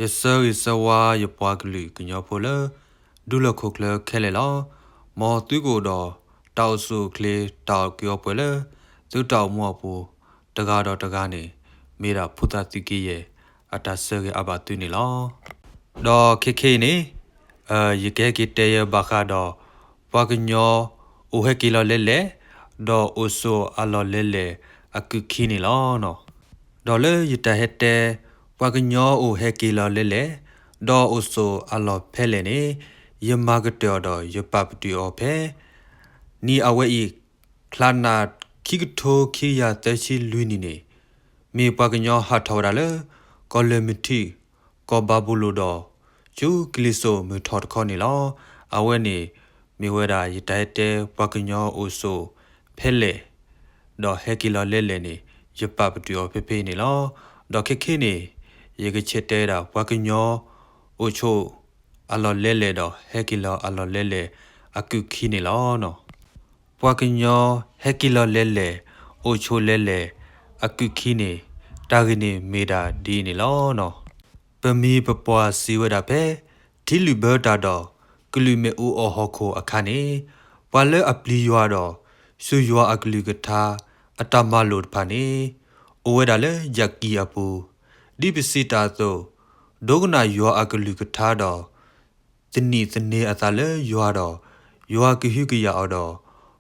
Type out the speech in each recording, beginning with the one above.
ယဆၢဂ့ၤဆၢဝါယပှၤကလုာ်ကညီဖိလၢ ဒူလီၢ်ခိၣ်ချၢခဲလၢာ်လီၤ. မ်သုကအိၣ်ဒီးတၢ်အိၣ်ဆူၣ်အိၣ်ချ့ တၢ်အီၣ်ကုာ်အီပှဲၤလၢ သုတၢ်အိၣ်မူအပူၤ တဂၤဒီးတဂၤန့ၣ် မ့ၢ်ဒၣ်ဖိသၣ်သုးက့ယဲၢ် အတၢ်ဆၢဂ့ၤအါဘၣ်သုန့ၣ်လီၤ. ဒီးခဲခဲအံၤန့ၣ် ယကဟဲက့ၤတဲယဲဘၣ်ဃးဒီး ပှၤကညီအိၣ်ဟဲက့ၤလီၤလဲလဲၣ်, ဒီးအိၣ်ဆိးအလီၢ်လဲလဲၣ်အကုၢ်ခံန့ၣ်လီၤ. ဒီးလၢယတၢ်ဟဲတဲ ပှၤကညီအိၣ်ဟဲက့ၤလီၤလဲလဲၣ်, ဒီးအိၣ်ဆိးအလီၢ်ဖဲလဲၣ်န့ၣ် ယမၤကတၢၢ်အီၤဒီးယပာ်ပတုာ်အီၤဖဲ နံၣ်အဝဲအံၤ ချါနၣ်ခံကထိခံကယၤသၢဆံလွံၢ်နံၣ်န့ၣ် မ့ၢ်ပှၤကညီဟးထီၣ်ဝဲဒၣ်လၢ ကီၢ်လၢၢ်မုၢ်ထံး ကီၢ်ဘၤဘူလိၣ်ဒီး ဆူကလံၤစိးမုၢ်ထီၣ်တခီန့ၣ်လီၤ. အဝဲန့ၣ် မ့ၢ်ဝဲဒၣ်ယတၢ်ဟဲတဲပှၤကညီအိၣ်ဆိးဖဲလဲၣ် ဒီးဟဲက့ၤလီၤလဲလဲၣ်န့ၣ် ယပာ်ပတုာ်အီၤဖဲဖဲအံၤန့ၣ်လီၤ. ဒီးခဲခဲန့ၣ် ယကဆဲးတဲဝဲဒၣ် ပှၤကညီအိၣ်ဆိးအလီၢ်လဲလဲၣ်ဒီး ဟဲက့ၤလီၤအလီၢ်လဲလဲၣ်အကုၢ်ခံန့ၣ်လီၤ. ပှၤကညီဟဲက့ၤလီၤလဲလဲၣ်, အိၣ်ဆိးလဲလဲၣ်အကုၢ်ခံန့ၣ် တၢ်ဂ့ၢ်န့ၣ်မ့ၢ်ဒၣ်ဒ်အံၤန့ၣ်လီၤ. ပမိၢ်ပပှၢ်စံးဝဲဒၣ်ဖဲ ထံလုၢ်ဘၢတၢ်ဒီး ကလုာ်မ့ၣ်အူအီၣ်ဟီၣ်ခိၣ်အခါန့ၣ် ပှၤလၢအပျံၤယွၤဒီး စူၢ်ယွၤအကလုၢ်ကထါ အတၢ်မၤလိာ်တဖၣ်န့ၣ် အိၣ်ဝဲဒၣ်လၢယၣ်ကံၢ်အပူၤ, ဒ်ပစံးတၢ်အသိး ဒိကနၣ်ယွၤအကလုၢ်ကထါဒီး သနံၣ်သန့ၤအသးလၢယွၤဒီး ယွၤကဟုကယာ်အီၤဒီး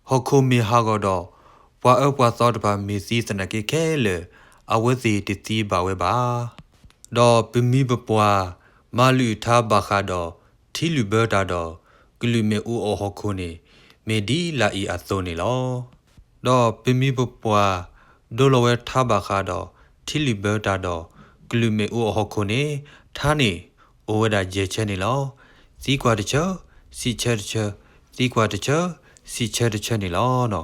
ဟီၣ်ခိၣ်မ့ၢ်ဟးဂီၤဒီး ပှၤအၢပှၤသီတဖၣ်မ့ၢ်သံသနာ်က့ခဲလၢာ် အဝဲသ့ၣ်တသံဘၣ်ဝဲဘၣ်. ဒီးပမိၢ်ပပှၢ်မၤလုၢ်အုၣ်ထါဘၣ်ဃးဒီး ထံလုၢ်ဘၢတၢ်ဒီး ကလုာ်မ့ၣ်အူအီၣ်ဟီၣ်ခိၣ်န့ၣ် မ့ၢ်ဒ်လာ်အံၤအသိးန့ၣ်လီၤ. ဒီးပမိၢ်ပပှၢ်ဒိလီၤဝဲထါဘၣ်ဃးဒီး ထံလုၢ်ဘၢတၢ်ဒီး ကလုာ်မ့ၣ်အူအီၣ်ဟီၣ်ခိၣ်န့ၣ် ထါန့ၣ်အိၣ်ဝဲဒၣ်ယဲၢ်ဆၢန့ၣ်လီၤ. သံကွၢ်တဆၢ, စံးဆၢတဆၢ, သံကွၢ်တဆၢ, စံးဆၢတဆၢန့ၣ်လီၤ.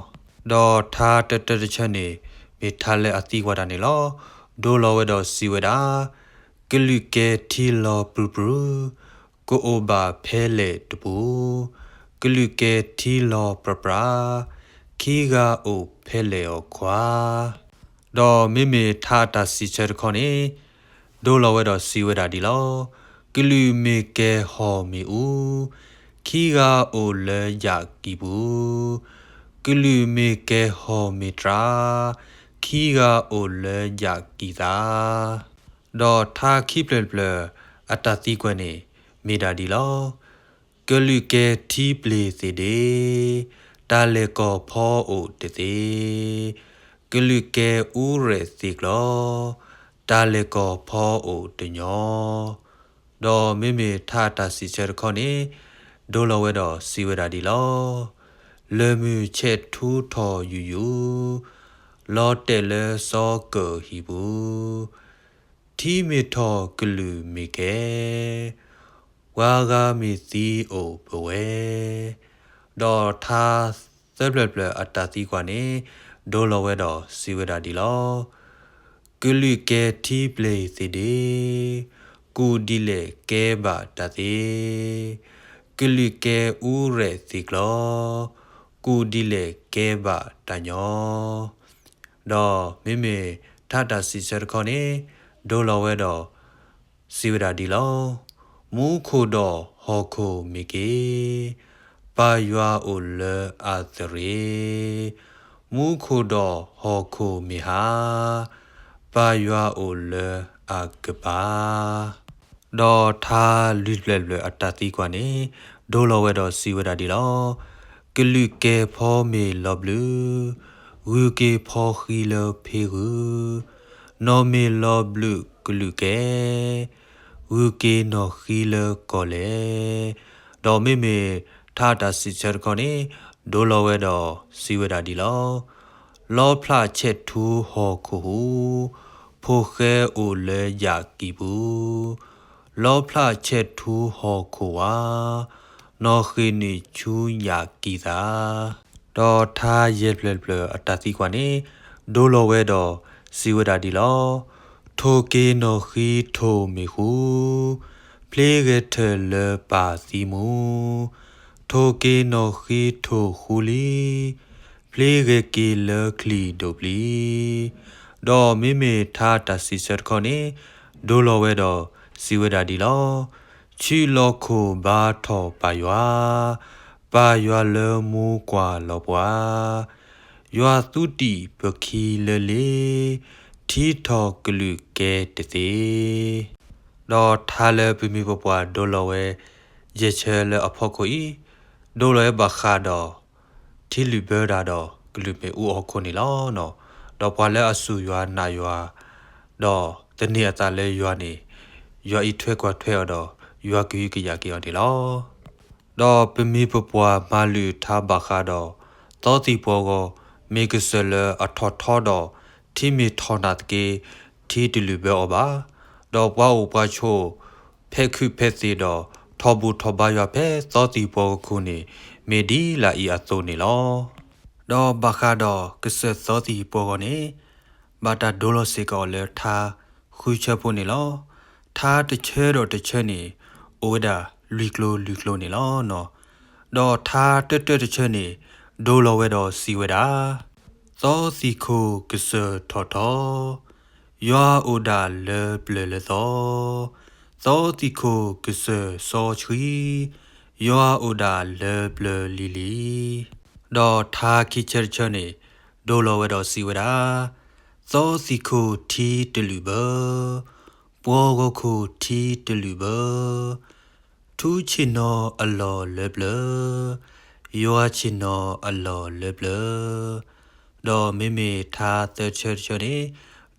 ဒီးထါတတၢတဆၢန့ၣ် မ့ၢ်ထါလၢအသံကွၢ်တၢ်န့ၣ်လီၤ. ဒိလီၤဝဲဒီးစံးဝဲဒၣ် ကလုာ်ကဲထံလီၤပြူၤပြူၤ ကအိၣ်ဘၣ်ဖဲလဲၣ်တပူၤ, ကလုာ်ကဲထံလီၤပြးပြး ခံဂၤအိၣ်ဖဲလဲၣ်အီၤခွါ. ဒီးမ့မ့ၢ်ထါအတၢ်စံးဆၢတခီန့ၣ် ဒိလီၤဝဲဒီးစံးဝဲဒၣ်ဒ်လီၤ. ကလုာ်မ့ၢ်ကဲဟီၣ်မ့ၣ်အူ ခံဂၤအိၣ်လၢယၣ်ကံၢ်ပူၤ, ကလုာ်မ့ၢ်ကဲဟီၣ်မ့ၢ်တြၢ် ခံဂၤအိၣ်လၢယၣ်ကံၢ်သး. ဒီးထါခံဖျၢၣ်တဖျၢၣ်အတၢ်သံကွၢ်န့ၣ် မ့ၢ်ဒၣ်ဒ်လီၤ. ကလုာ်ကဲထံပျ့ၤသ့ၣ်ဒ့, တၢ်လဲၤကီၢ်ဖီအိၣ်တသ့, ကလုာ်ကဲအူရဲၣ်သ့ၣ်ကျီ, တၢ်လဲၤကီၢ်ဖီအိၣ်တညီ. ဒီးမ့မ့ၢ်ထါအတၢ်စံးဆၢတခီန့ၣ် ဒိလီၤဝဲဒီးစံးဝဲဒၣ်ဒ်လီၤ. လၢၢ်မုၢ်ဆဲးထူထီၣ်ယူၤယူၤ, လီၤတဲာ်လၢစီၤကၢၣ်ဟံၣ်ပူၤ, ထံမ့ၢ်ထီၣ်ကလုာ်မ့ၢ်ကဲ, ပှၤဂၤမ့ၢ်သံအိၣ်ပဝဲ. ဒီးထါသၢဖျၢၣ်တဖျၢၣ်အတၢ်သံကွၢ်န့ၣ် ဒိလီၤဝဲဒီးစံးဝဲဒၣ်ဒ်လီၤ. ကလုာ်ကဲထံပျ့ၤသ့ၣ်ဒ့, ကူၣ်ဒ်လဲၣ်ကဲဘၣ်တၢ်သ့, ကလုာ်ကဲအူရဲၣ်သ့ၣ်ကျီ, ကူၣ်ဒ်လဲၣ်ကဲဘၣ်တၢ်ညီ. ဒီးမ့မ့ၢ်ထါတၢ်စံးဆၢတခီန့ၣ် ဒိလီၤဝဲဒီး စံးဝဲဒၣ်ဒ်လီၤ. မူခိၣ်ဒီးဟီၣ်ခိၣ်မ့ၢ်က့ၤ, ပၢ်ယွၤအိၣ်လၢအသရ့ၤ, မူခိၣ်ဒီးဟီၣ်ခိၣ်မ့ၢ်ဟါ, ပၢ်ယွၤအိၣ်လၢအကပၤ. ဒီးထါလွံၢ်ဖျၢၣ်တဖျၢၣ်အတၢ်သံကွၢ်န့ၣ် ဒိလီၤဝဲဒီးစံးဝဲဒၣ်ဒ်လီၤ. ကလုာ်ကဲဖီမ့ၤလီၤဘျုး, ဂုၤက့ၤဖီဃံလၢဖ့ဂုၤ, နီၢ်မ့ၤလီၤဘျုးကလုာ်ကဲ, ဂုၤက့ၤနီၢ်ဃံလၢကီၢ်လဲၣ်. ဒီးမ့မ့ၢ်ထါတၢ်စံးဆၢတခီန့ၣ် ဒိလီၤဝဲဒီးစံးဝဲဒၣ်ဒ်လီၤ. လီဖျးဆဲးထူဟီၣ်ခိၣ်ဟူး, ဖိၣ်ဃဲအိၣ်လၢယၣ်ကံၢ်ပူၤ, လီဖျးဆဲးထူဟီၣ်ခိၣ်ဝါ, နီၢ်ဃ့ၢ်နုာ်ဆူယၣ်ကံၢ်သး. ဒီးထါယဲၢ်ဖျၢၣ်တဖျၢၣ်အတၢ်သံကွၢ်န့ၣ် ဒိလီၤဝဲဒီးစံးဝဲဒၣ်ဒ်လီၤ. ထိၣ်က့ၤနီၢ်ဃံထိၣ်မ့ၣ်ဃူ, ဖျ့ဂဲၤထၢၣ်လၢပၢ်သံမူ, ထိၣ်က့ၤနီၢ်ဃံထိၣ်ဃူလံ, ဖျ့ဂဲၤက့ၤလၢချံၣ်ဒိၣ်ပျံၤ. ဒီးမ့မ့ၢ်ထါတၢ်စံးဆၢတခီန့ၣ် ဒိလီၤဝဲဒီး စံးဝဲဒၣ်ဒ်လီၤ. ဆံးလီၤခိၣ်ဘါထီၣ်ပၢ်ယွၤ, ပၢ်ယွၤလၢမူကွၢ်လီၤပှၤ, ယွၤသူးတံၢ်ပခံလၢလ့, ထံထီၣ်ကလုာ်ကဲတသ့. ဒီးထါလၢပမိၢ်ပပှၢ်ဒိလီၤဝဲ ယဲၢ်ဆၢလၢအဖီခိၣ်အံၤ, ဒိလီၤဝဲဘၣ်ဃးဒီး ထံလုၢ်ဘၢတၢ်ဒီးကလုၢ်မ့ၣ်အူဟီၣ်ခိၣ်န့ၣ်လီၤ. ဒီးပှၤလၢအစူၢ်ယွၤနာ်ယွၤ, ဒီးသန့ၤအသးလၢယွၤန့ၣ်, ယွၤအံးထွဲကွၢ်ထွဲအီၤဒီး ယွၤကဟုကယာ်က့ၤအီၤန့ၣ်လီၤ. ဒီးပမိၢ်ပပှၢ်မၤလုၢ်ထါဘၣ်ဃးဒီး သီသံၣ်ပှီၤဂီၤ, မ့ၢ်ကစၢၢ်လၢအထီၣ်ထီဒီး ထံမ့ၢ်ထီၣ်နာ်သက့, ထံတလုၢ်ဘၢအီၤဘၣ်. ဒီးပှၤအိၣ်ပှၤဆိး ဖဲခုးဖဲသံးဒီး ထီၣ်ဘူၣ်ထီၣ်ဘါယွၤဖဲ သီသံၣ်ပှီၤဂီၤခိၣ်န့ၣ် မ့ၢ်ဒ်လာ်အံၤအသိးန့ၣ်လီၤ. ဒီးဘၣ်ဃးဒီးကစၢၢ်သီသံၣ်ပှီၤဂီၤန့ၣ်, ဘၣ်တၢ်ဒိလီၤစ့ၢ်ကီးအီၤလၢထါဃုဆၢဖိန့ၣ်လီၤ. ထါတဆၢဒီးတဆၢန့ၣ် အိၣ်ဝဲဒၣ်လွံၢ်ကျိၤလွံၢ်ကျိၤန့ၣ်လီၤ. ဒီးထါတၢတၢတဆၢန့ၣ် ဒိလီၤဝဲဒီးစံးဝဲဒၣ်, သီသံၣ်ခိၣ်ကစၢၢ်ထီၣ်ထီ, ယွၤအိၣ်ဒၣ်လၢပျၢၤလၢသီ, သီသံၣ်ခိၣ်ကစၢၢ်စီဆှံ, ယွၤအိၣ်ဒၣ်လၢပျၢၤလံၤလံၤ. ဒီးထါခံဆၢတဆၢန့ၣ် ဒိလီၤဝဲဒီးစံးဝဲဒၣ်, သီသံၣ်ခိၣ်ထံတလုၢ်ဘၢ, ပှီၤဂီၤခိၣ်ထံတလုၢ်ဘၢ, ထူဆ့ၣ်နီၤအလီၢ်လၢပျၢၤ, ယွၤဆ့ၣ်နီၤအလီၢ်လၢပျၢၤ. ဒီးမ့မ့ၢ်ထါသၢဆၢတဆၢန့ၣ်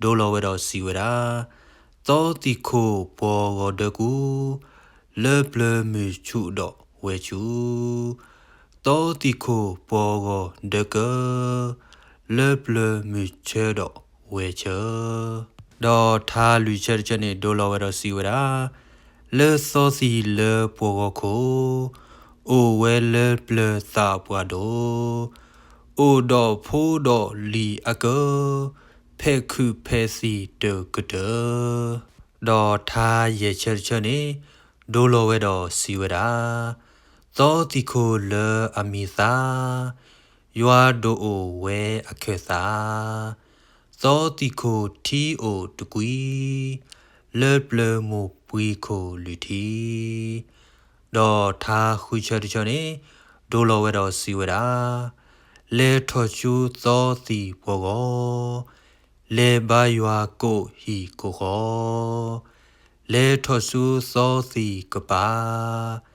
ဒိလီၤဝဲဒီးစံးဝဲဒၣ်, သီသံၣ်ခိၣ်ပှီၤဂီၤဒၢကူ, လၢပျၢၤမုၢ်ဆူၣ်ဒီးဝဲဆူၣ်, သီသံၣ်ခိၣ်ပှီၤဂီၤဒၢကၢ, လၢပျၢၤမုၢ်ဆၢဒီးဝဲဆၢ. ဒီးထါလွံၢ်ဆၢတဆၢန့ၣ် ဒိလီၤဝဲဒီးစံးဝဲဒၣ်, လၢသီသံၣ်လၢပှီၤဂီၤခိၣ်, အိၣ်ဝဲလၢပျၢၤသးပှၢ်ဒိၣ်, အိၣ်ဒီးဖိဒီးလံၤအကၢ, ဖဲခုးဖဲသံးတကတၢၢ်. ဒီးထါယဲၢ်ဆၢတဆၢန့ၣ် ဒိလီၤဝဲဒီးစံးဝဲဒၣ်, သီသံၣ်ခိၣ်လၢအမံၤသၣ်, ယွၤဒိၣ်အိၣ်ဝဲအခၢၣ်သး, သီသံၣ်ခိၣ်ထံအိၣ်တကွံ, လၢပျၢၤမိၢ်ပှံၤခိၣ်လုၢ်ထံ. ဒီးထါဃုဆၢတဆၢန့ၣ် ဒိလီၤဝဲဒီးစံးဝဲဒၣ်, လဲၤထီၣ်ဆူသီသံၣ်ပှီၤဂီၤ, လဲၤဘါယွၤကိးဟံၣ်ကိးဃီ, လဲၤထီၣ်ဆူသီသံၣ်ကပၤ,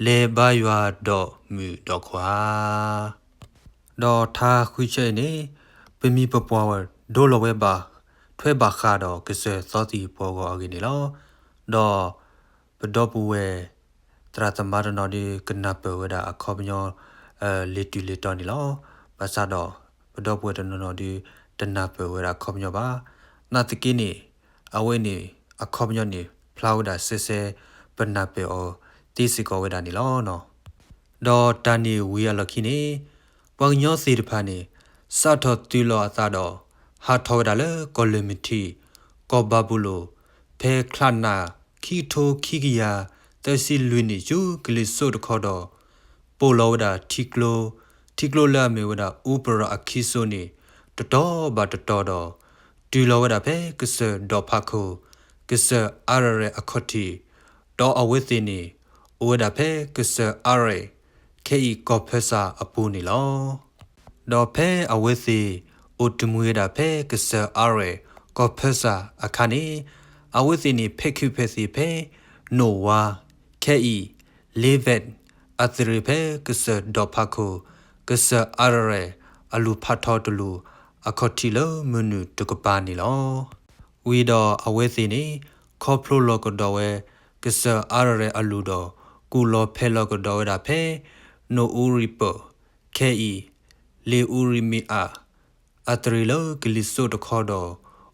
လဲၤဘါယွၤဒီးမုၣ်ဒီးခွါ. ဒီးထါဃုဆၢအံၤန့ၣ် ပမိၢ်ပပှၢ်ဒိလီၤဝဲဘၣ်ထွဲဘၣ်ဃးဒီးကစၢၢ်သီသံၣ်ပှီၤဂီၤအဂ့ၢ်န့ၣ်လီၤ. ဒီးပဒီပုၢ်ဝဲၢ် သရၣ်သမါတနီၤဒုး ကနၢ်ပၢၢ်ဝဲဒၣ်အခီပညီ လ့ၤတုၤလ့ၤတီၤန့ၣ်လီၤ. ဘၣ်ဆၣ်ဒီး ပဒီပုၢ်ဝဲၢ်တနီၤနီၤဒုး တနၢ်ပၢၢ်ဝဲဒၣ်အခီပညီဘၣ်. နာ်သက့န့ၣ် အဝဲန့ၣ် အခီပညီန့ၣ် ဖျါဝဲဒၣ်စဲစဲ ပနၢ်ပၢၢ်အီၤသ့စ့ၢ်ကီးဝဲဒၣ်န့ၣ်လီၤ. ဒီးတၢ်န့ၣ်ဝံၤအလီၢ်ခံန့ၣ် ပှၤကညီသ့ၣ်တဖၣ်န့ၣ် စးထီၣ်သုးလီၤအသးဒီး ဟးထီၣ်ဝဲဒၣ်လၢကီၢ်လၢၢ်မုၢ်ထံး ကီၢ်ဘၤဘူလိၣ် ဖဲချါနၣ်ခံကထိခံကယၤသၢဆံလွံၢ်နံၣ် ဆူကလံၤစိးတခီဒီး ပိာ်လီၤဝဲဒၣ်ထံကျိ, ထံကျိလၢအမ့ၢ်ဝဲဒၣ်အူပရၣ်အခံစိးန့ၣ် တတီၤဘၣ်တတီၤဒီး တုၤလီၤဝဲဒၣ်ဖဲကစၢၢ်ဒီးဖးခိၣ်, ကစၢၢ်အါရရဲၣ်အခီၣ်ထံး, ဒီးအဝဲသ့ၣ်န့ၣ် အိၣ်ဝဲဒၣ်ဖဲကစၢၢ်အါရရဲၣ် ခဲအံၤကီၢ်ဖၢစၢ်အပူၤန့ၣ်လီၤ. ဒီးဖဲအဝဲသ့ၣ်အိၣ်တမှံၤဝဲဒၣ်ဖဲကစၢၢ်အါရရဲၣ်ကီၢ်ဖၢစၢ်အခါန့ၣ်, အဝဲသ့ၣ်န့ၣ်ဖဲခုးဖဲသံးဖဲ နိၣ်ဝါ, ခဲအံၤ လ့ဝ့း, အသရ့ၤဖဲကစၢၢ်ဒီးဖးခိၣ်, ကစၢၢ်အါရရဲၣ်အလူၤဖးထီတလူၤ အခီၣ်ထံးလၢမုၢ်နုာ်တကပၤန့ၣ်လီၤ. ဝံၤဒီးအဝဲသ့ၣ်န့ၣ် ခီဖျိလီၤကဒီးဝဲ ကစၢၢ်အါရရဲၣ်အလူၤဒီး ကူၣ်လီၤဖဲးလီၤကဒီးဝဲဒၣ်ဖဲ နိၣ်အူရံၣ်ပၢၢ်, ခဲအံၤ လ့ၣ်အူရံၣ်မ့ၢ်အၣ်, အသရ့ၤလၢကလံၤစိးတခီဒီး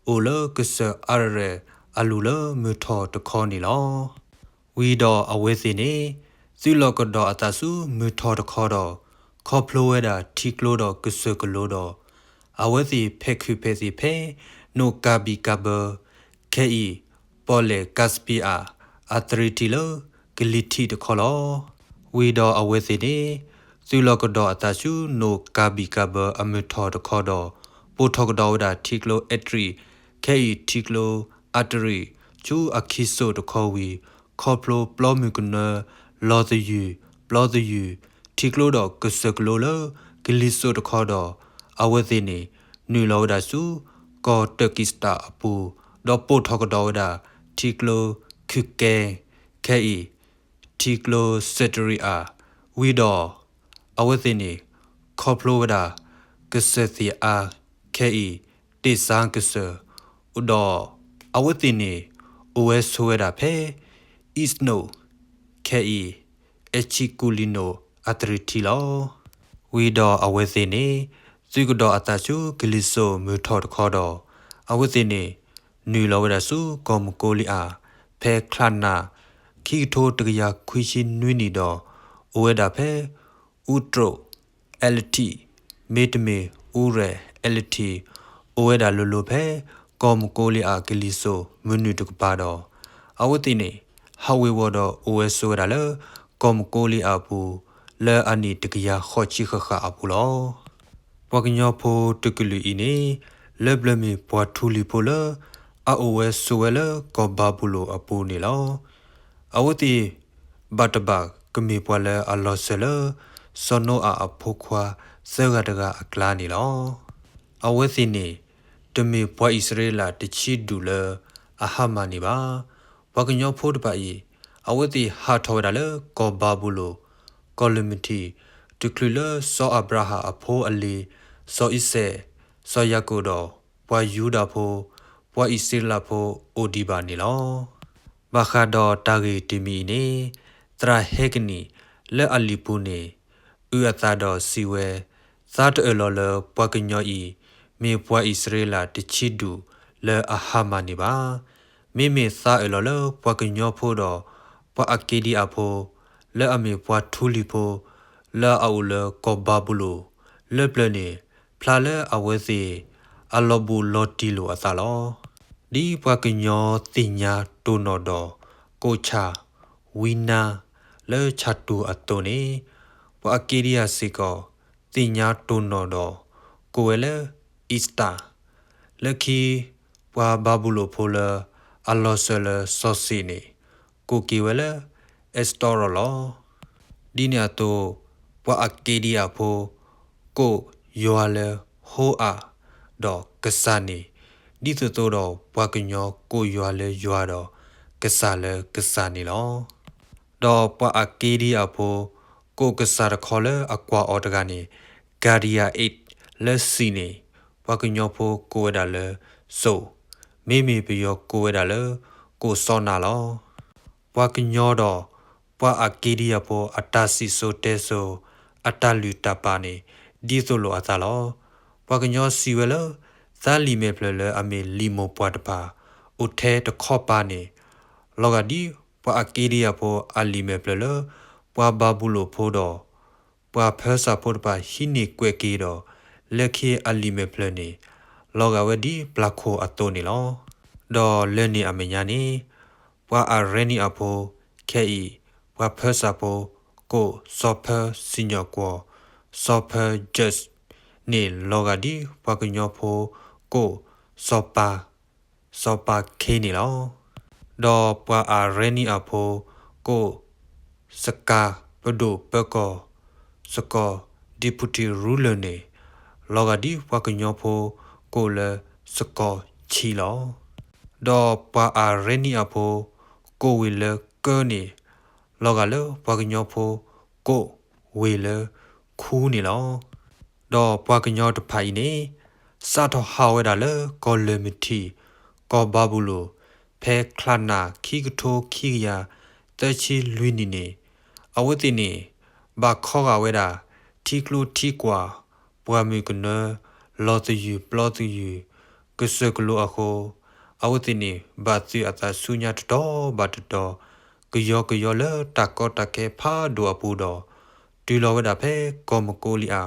အိၣ်လၢကစၢၢ်အါရရဲၣ်အလူၤလၢမုၢ်ထီၣ်တခီန့ၣ်လီၤ. ဝံၤဒီးအဝဲသ့ၣ်န့ၣ် သုးလီၤကဒီးအသးဆူမုၢ်ထီၣ်တခီဒီး ခီဖျိဝဲဒၣ်ထံကျိဒီးကစၢၢ်ကလိဒီး အဝဲသ့ၣ်ဖဲခုးဖဲသံးဖဲ နိၣ်ကၤဘံၣ်ကၤဘၢ, ခဲအံၤ ပီၣ်လဲၣ်ကးစပံအၣ်, အသရ့ၤထံးလၢကလံၤထံးတခီလီၤ. ဝံၤဒီးအဝဲသ့ၣ်န့ၣ် သုးလီၤကဒီးအသးဆူနိၣ်ကၤဘံၣ်ကၤဘၢအမုၢ်ထီၣ်တခီဒီး ပိာ်ထီၣ်ကဒီးဝဲဒၣ်ထံကျိအဲတရံး, ခဲအံၤထံကျိအါတရံး, ဆူအခံစိးတခီဝံၤ ခီဖျိပျီမုၢ်ကနၢ လီၤသယုၢ် ပျီသယုၢ် ထံကျိဒီးကစၢၢ်ကလိလၢ ကလံၤစိးတခီဒီး အဝဲသ့ၣ်န့ၣ် နုာ်လီၤဝဲဒၣ်ဆူ ကီၢ်တၢၢ်ကံစတၣ်အပူၤ ဒီးပိာ်ထီၣ်ကဒီးဝဲဒၣ် ထံကျိခုကဲ ခဲအံၤ ထံကျိစဲးတရံးအါ ဝံၤဒီး အဝဲသ့ၣ်န့ၣ် ခီဖျိဝဲဒၣ် ကစၢၢ်သ့ၣ်အါ ခဲအံၤ တ့ၢ်စါကစၢၢ် ဒီး အဝဲသ့ၣ်န့ၣ် အိၣ်ဝဲဆိးဝဲဒၣ်ဖဲ အံးစနိး ခဲအံၤ အဲၣ်ဆံကူလံၤနိးအတရံးထံလီၤ. ဝံၤဒီးအဝဲသ့ၣ်န့ၣ် သုးကဒီးအသးဆူကလံၤစိးမုၢ်ထီၣ်တခီဒီး အဝဲသ့ၣ်န့ၣ် နုာ်လီၤဝဲဒၣ်ဆူကီၢ်မကီလံအါ ဖဲချါနၣ် ခံကထိတကယၤခွံဆံနွံနံၣ်ဒီး အိၣ်ဝဲဒၣ်ဖဲ အူတြိး အဲလထံး မ့တမ့ၢ် အူရဲၣ် အဲလထံး အိၣ်ဝဲဒၣ်လိၤလိၤဖဲ ကီၢ်မကီလံအါကလံၤစိးမုၢ်နုာ်တကပၤဒီး အဝဲသ့ၣ်န့ၣ် ဟးဝ့ၤဝီၤဒီးအိၣ်ဝဲဆိးဝဲဒၣ်လၢ ကီၢ်မကီလံအါအပူၤ လၢအနံၣ်တကယၤဃိးဆံဃၣ်ဃၣ်အပူၤလီၤ. ပှၤကညီဖိတကလုာ်အံၤန့ၣ် လၢပျၢၤမ့ၢ်ပှၤထူလံၤဖိလၢ အအိၣ်ဝဲဆိးဝဲလၢကီၢ်ဘၤဘူလိၣ်အပူၤန့ၣ်လီၤ. အဝဲသ့ၣ် ဘၣ်တဘၣ်ကမ့ၢ်ပှၤလၢအလီၤစၢၤလၢ စီၤနိအၤအဖိခွါသၢဂၤတဂၤအကျါန့ၣ်လီၤ. အဝဲသ့ၣ်န့ၣ် တမ့ၢ်ပှၤအံၣ်စရ့လးတဆံဒူၣ်လၢအဟါမၢ်န့ၣ်ဘၣ်. ပှၤကညီဖိတဖၣ်အံၤ အဝဲသ့ၣ်ဟးထီၣ်ဝဲဒၣ်လၢကီၢ်ဘၤဘူလိၣ် ကီၢ်လၢမုၢ်ထံး တချုးလၢစီၤအၤဘြၤဟၣ်အဖိအလံၤ စီၤအံၤစဲး စီၤယၤကိာ်ဒီး ပှၤယူဒၤဖိ ပှၤအံၣ်စရ့လးဖိအိၣ်ဒံးဘၣ်န့ၣ်လီၤ. ဘၣ်ဃးဒီးတၢ်ဂ့ၢ်တမံၤအံၤန့ၣ် သရၣ်ဟဲကနံၣ်လၢအလံာ်ပူၤန့ၣ် အုၣ်အသးဒီးစံးဝဲ, သးတအၢၣ်လီၤလၢပှၤကညီအံၤ မ့ၢ်ပှၤအံၣ်စရ့လးတဆံဒူၣ်လၢအဟါမၢ်န့ၣ်ဘၣ်. မ့မ့ၢ်သးအၢၣ်လီၤလၢပှၤကညီဖိဒီး ပှၤအက့ဒံအဖိ လၢအမ့ၢ်ပှၤထူလံၤဖိ လၢအအိၣ်လၢကီၢ်ဘၤဘူလိၣ် လၢပျၢၤန့ၣ် ဖျါလၢအဝဲသ့ၣ် အလီၤဘူးလီၤတံၢ်လိာ်အသးလီၤ. ဒ်ပှၤကညီသ့ၣ်ညါတိၢ်နီၣ်ဒီး ကိးဆၣ် ဝံနါ လၢဆၣ်တူၢ်အသိးန့ၣ် ပှၤအက့ဒံယၤစ့ၢ်ကီး သ့ၣ်ညါတိၢ်နီၣ်ဒီး ကိးဝဲလၢ အံးစတၢ် လၢခံ ပှၤဘၤဘူလိၣ်ဖိလၢ အလီၤစၢၤလၢစီၤၡ့ၣ်န့ၣ် ကိးက့ၤဝဲလၢ အ့းစတီရီၣ်လီၤ. ဒ်န့ၣ်အသိး ပှၤအက့ဒံယၤဖိ ကိးယွၤလၢဟိအၤ ဒီးကစၢ်န့ၣ် ဒ်သိးသိးဒီးပှၤကညီကိးယွၤလၢယွၤဒီး ကစၢ်လၢကစၢ်န့ၣ်လီၤ. ဒီးပှၤအက့ဒံယၤဖိ ကိးကစၢ်တခီလၢအကွၢ်အီၤတဂၤန့ၣ် ကၤဒံယၤအ့း လၢစံၣ်န့ၣ် ပှၤကညီဖိကိးဝဲဒၣ်လၢ စိၣ်, မ့မ့ၢ်ပယီၤကိးဝဲဒၣ်လၢ ကိၣ်စီနၤလီၤ. ပှၤကညီဒီး ပှၤအက့ဒံယၤဖိအတၢ်စံၣ်စိၤတဲစိၤ အတၢ်လုၢ်တၢ်ပာ်န့ၣ် ဒ်သိးလိာ်အသးလီၤ. ပှၤကညီစံးဝဲလၢ သးလံာ်မဲာ်ဖျၢၣ်လၢအမ့ၢ်လံာ်မိၢ်ပှၢ်တဖၣ် အိၣ်ထဲတခီပၤန့ၣ် လီၤဂာ်ဒ်ပှၤအက့ဒံယၤဖိအလံာ်မဲာ်ဖျၢၣ်လၢ ပှၤဘၤဘူလိၣ်ဖိဒီး ပှၤဖၢစၢ်ဖိတဖၣ်ဟံးန့ၢ်ကွဲးက့ၤဒီး လၢခံအလံာ်မဲာ်ဖျၢၣ်န့ၣ် လီၤဂာ်ဝဲဒ်ပျၢ်ခိၣ်အသိးန့ၣ်လီၤ. ဒီးလၢန့ၣ်အမဲာ်ညါန့ၣ် ပှၤအရ့နံၣ်အဖိ ခဲအံၤ ပှၤဖၢစၢ်ဖိ ကိးစီၤဖၢစံၣ်ညီၣ်ကွီၢ် စီၤဖၢ Judge န့ၣ် လီၤဂာ်ဒ်ပှၤကညီဖိ ကိးစီၤပၤ စီၤပၤခ့န့ၣ်လီၤ. ဒီးပှၤအရ့နံၣ်အဖိ ကိး စကၤပဒိၣ်ပၢၤကီၢ် စကီၤ Deputy Ruler န့ၣ် လီၤဂာ်ဒ်ပှၤကညီဖိ ကိးလၢစကီၤဆံးလီၤ. ဒီးပှၤအရ့နံၣ်အဖိ ကိးဝ့ၢ်လၢကၢန့ၣ် လီၤဂာ်လၢပှၤကညီဖိ ကိးဝ့ၢ်လၢခူန့ၣ်လီၤ. ဒီးပှၤကညီတဖၣ်အံၤန့ၣ် စးထီၣ်ဟးဝဲဒၣ်လၢကီၢ်လၢၢ်မုၢ်ထံး ကီၢ်ဘၤဘူလိၣ် ဖဲချါနၣ်ခံကထိခံကယၤသၢဆံလွံၢ်နံၣ်န့ၣ် အဝဲသ့ၣ်န့ၣ် ဘၣ်ခီဂာ်ဝဲဒၣ် ထံကျိထံကွၢ် ပှၢ်မုၢ်ကနၢ လီၤသယုၢ်ပျီသယုၢ် ကစၢၢ်ကလိအဃိ အဝဲသ့ၣ်န့ၣ် ဘၣ်သုးအသးဆူညါတတီၤဘၣ်တတီၤ ကယီကယီလၢတၢ်ကီတၢ်ခဲဖးဒိၣ်အပူၤဒီး တုၤလီၤဝဲဒၣ်ဖဲကီၢ်မကီလံအါ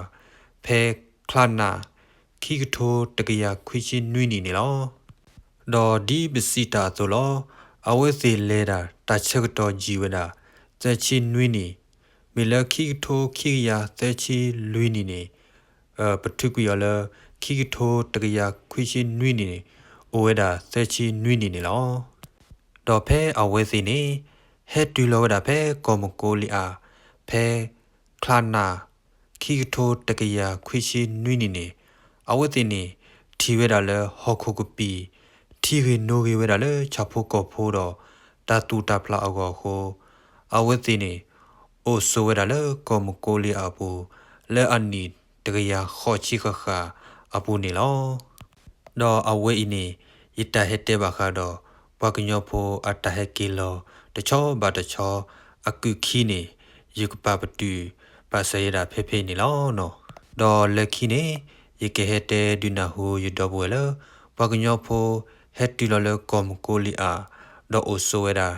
ဖဲချါနၣ် ခံကထိတကယၤခွံဆံနွံနံၣ်န့ၣ်လီၤ. ဒီးဒ်ပစံးတၢ်အသိးလီၤ. အဝဲသ့ၣ်လဲၤဒၣ်တၢ်ဆၢကတီၢ်ယံာ်ဝဲဒၣ် သၢဆံနွံနံၣ်, မ့ၢ်လၢခံကထိခံကယၤသၢဆံလွံၢ်နံၣ်န့ၣ် ပထုးကွံာ်အီၤလၢ ခံကထိတကယၤခွံဆံနွံနံၣ်န့ၣ် အိၣ်ဝဲဒၣ်သၢဆံနွံနံၣ်န့ၣ်လီၤ. ဒီးဖဲအဝဲသ့ၣ်န့ၣ် ဟဲတုၤလီၤဝဲဒၣ်ဖဲကီၢ်မကိလံအၤ ဖဲ ချါနၣ် ခံကထိတကယၤခွံဆံနွံနံၣ်န့ၣ် အဝဲသ့ၣ်န့ၣ် ထံၣ်ဝဲဒၣ်လၢဟီၣ်ခိၣ်ကပံာ် ထံဂ့ၤနိဂ့ၤဝဲဒၣ်လၢဆၣ်ဖိကီၢ်ဖိဒီး တၢ်သူၣ်တၢ်ဖျးအဂီၢ်အဃိ အဝဲသ့ၣ်န့ၣ် အိၣ်ဆိးဝဲဒၣ်လၢကီၢ်မကိလံအၤအပူၤ လၢအနံၣ်တကယၤဃိးဆံဃၣ်ဃၣ်အပူၤန့ၣ်လီၤ. ဒီးအဝဲအံၤန့ၣ် ယတၢ်ဟဲတဲဘၣ်ဃးဒီး ပှၤကညီဖိအတၢ်ဟဲက့ၤလီၤ တဆီဘၣ်တဆီ အကုၢ်ခံန့ၣ် ယကပာ်ပတုာ်ပာ်စၢၤယဲဒၣ်ဖဲဖဲအံၤန့ၣ်လီၤ. ဒီးလၢခံန့ၣ် ယကဟဲတဲဒုးနၢ်ဟူယဒီပုၢ်ဝဲၢ်လၢ ပှၤကညီဖိဟဲတုၤလီၤလၢကီၢ်မကိလံအၤ ဒီးအိၣ်ဆိးဝဲဒၣ်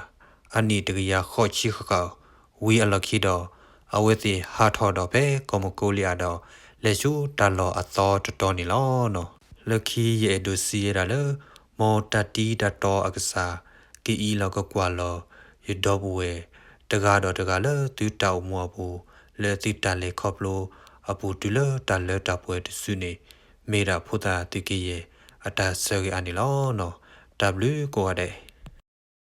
အနံၣ်တကယၤဃိးဆံဃၣ်ဃၣ်ဝံၤအလီၢ်ခံဒီး အဝဲသ့ၣ်ဟးထီၣ်ဒီးဖဲကီၢ်မကိလံအၤဒီး လဲၤဆူတၢ်လီၢ်အသီတတီၤန့ၣ်လီၤ. လၢခံယအဲၣ်ဒိးစံးဝဲဒၣ်လၢ မ်တၢ်တံတၢ်တီအကစၢ် ကအံးလီၤကကွၢ်လီၤ ယဒီပုၢ်ဝဲၢ် တဂၤဒီးတဂၤလၢသုတၢ်အိၣ်မူအပူၤ လၢသုတၢ်လဲၤခီဖျိအပူၤတုၤလၢတၢ်လၢတၢ်ပှဲၤတစုန့ၣ် မ့ၢ်ဒၣ်ဖိသၣ်သုးက့ယဲၢ်အတၢ်ဆၢဂ့ၤအါန့ၣ်လီၤ. တၢ်ဘျုးကိးဂၤဒဲး.